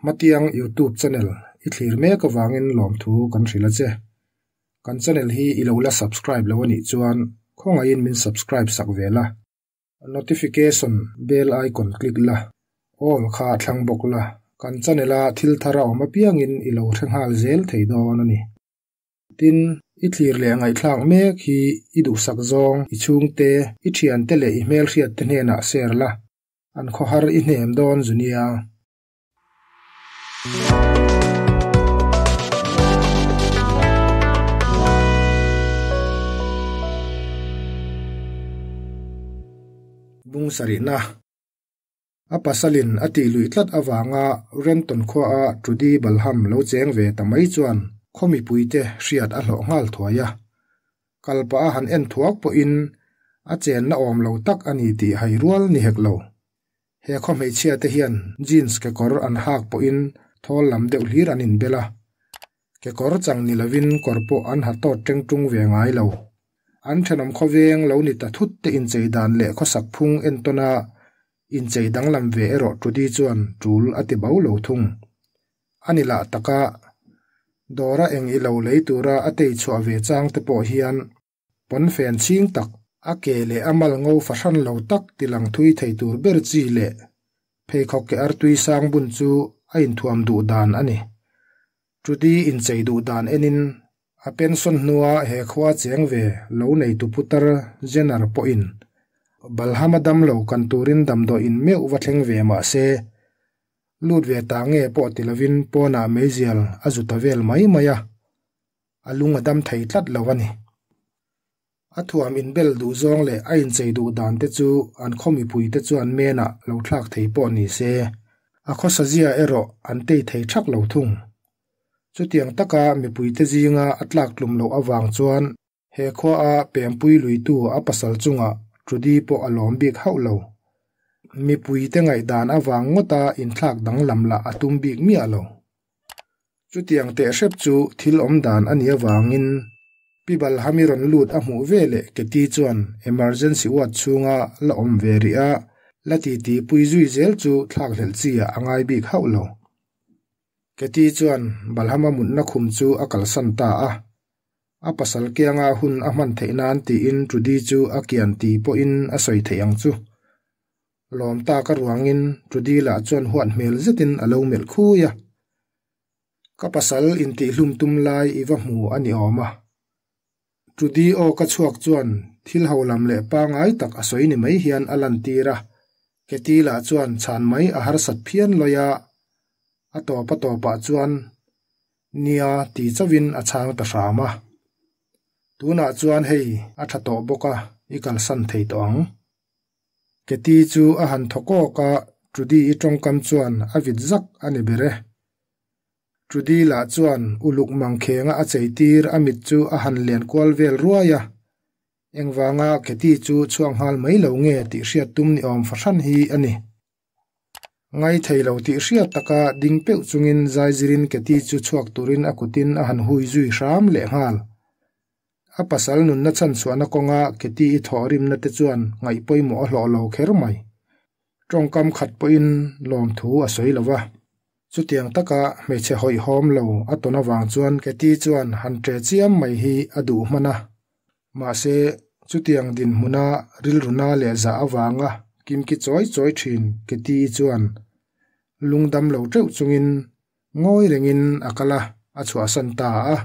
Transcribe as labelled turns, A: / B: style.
A: Hmatiang Youtube channel i thlir mek avangin lawmthu kan hrilh a che. Kan channel hi i lo la subscribe lo a nih chuan khawngaihin min subscribe sak ve la. Notification bell icon click la, all kha thlang bawk la, kan channel a thil thar a awm apiangin i lo hre nghal zel thei dawn a ni. Tin, i thlir leh ngaihthlak mek hi i duhsak zawng, i chhungte, i thiante leh i hmelhriatte hnenah share la, an khawhar i hnem dawn zu nia. Bung sarihna A pasalin a tih luih tlat avanga Renton khuaa Trudy Balham lo cheng ve ta mai chuan khaw mipuite hriat a hlawh nghal thuai a. Kalpah a han en thuak pawhin a chenna awm lo tak a ni tih hai rual ni hek lo. He khaw hmeichhia te hian jeans kekawr an hak pawhin thawl lam deuh hlir an inbel a, kekawr chang ni lovin kawr pawh an ha tawt teng tung ve ngai lo. An thenawm khawveng lo ni ta thut te inchei dan leh khawsak phung entawn a inchei danglam ve erawh Trudy chuan tul a ti bo lo thung. A ni lah taka dawra eng i lo lei tura a tei chhuah ve chang te pawh hian Pawnfen chhing tak, a ke leh a mal ngo fahran lo tak tilang thui thei tur ber chi leh pheikhawk ke artui sang bun chu a inthuam duh dan a ni. Trudy inchei duh dan enin a pension hnua he khua cheng ve lo neitu putar Jenner pawhin Balham a damlo kan turin damdawiin meuh va thleng ve mah se, lut ve ta nge pawh ti lovin pawnah meizial a zu ta vel mai mai a. A lung a dam thei tlat lo a ni. A thuam inbel duh zawng leh a inchei duh dan te chu an khaw mipuite chuan menah lo thlak thei pawh ni se, a khawsazia erawh an tei thei thak lo thung. Chutiang taka mipuite zinga a tlak tlum loh avang chuan he khuaa pempui luitu a pasal chungah Trudy pawh a lawm bik hauh lo. Mipuite ngaihdan avang ngawta inthlak danglam lah a tum bik miah lo. Chutiang teh hrep chu thil awm dan a nih avangin Pi Balhami rawn lut a hmuh ve leh Keti chuan emergency ward chhunga la awm ve rih a, la titi pui zui zel chu thlak hlelh chi ah a ngai bik hauh lo. Keti chuan Balhama mutna khum chu a kalsan ta a, a pasal kianga hun a hman theih nan tiin Trudy chu a kian ti pawhin a sawi theih ang chu. Lawm tak a ruangin Trudy lah chuan huat hmel zetin a lo melh khui a. Ka pasal intihhlum tum lai i va hmu a ni awm a. Trudy aw ka chhuak chuan thil ho lam leh pangai tak a sawi ni mai hian a lantir a. Katie lah chuan chhan mai a harsat phian lawi a, a tawp a tawpah chuan nia ti chauhin a chhang ta hram a. Tunah chuan hei a tha tawh bawk a, i kalsan thei tawh ang. Katie chu a han thaw kawk a, Trudy-i tawngkam chuan a vit zak a ni ber e. Trudy lah chuan uluk mangkhenga a cheitir a mit chu a han len kual vel ruai a. Engvanga Katie chu chhuak nghal mai lo nge tih hriat tum ni awm fahran hi a ni. Ngai thei lo tih hriat taka ding peuh chungin zaizirin Katie chu chhuak turin a kutin a han hui zui hram leh nghal. A pasal nunna chhanchhuahna kawnga Katie-i thawhrimna te chuan ngaih pawimawh a hlawh lo kher mai. Tawngkam khat pawhin lawmthu a sawi lo va. Chutiang taka hmeichhe hawihhawm lo a tawn avang chuan Katie chuan han ṭe chiam mai hi a duh hman a. Mahse, chutiang dinhmuna rilruna leh zah avanga kimki chawi chawi ṭhin Katie-i chuan lungdam lo ṭeuh chungin ngawi rengin a kal a, a chhuahsan ta a.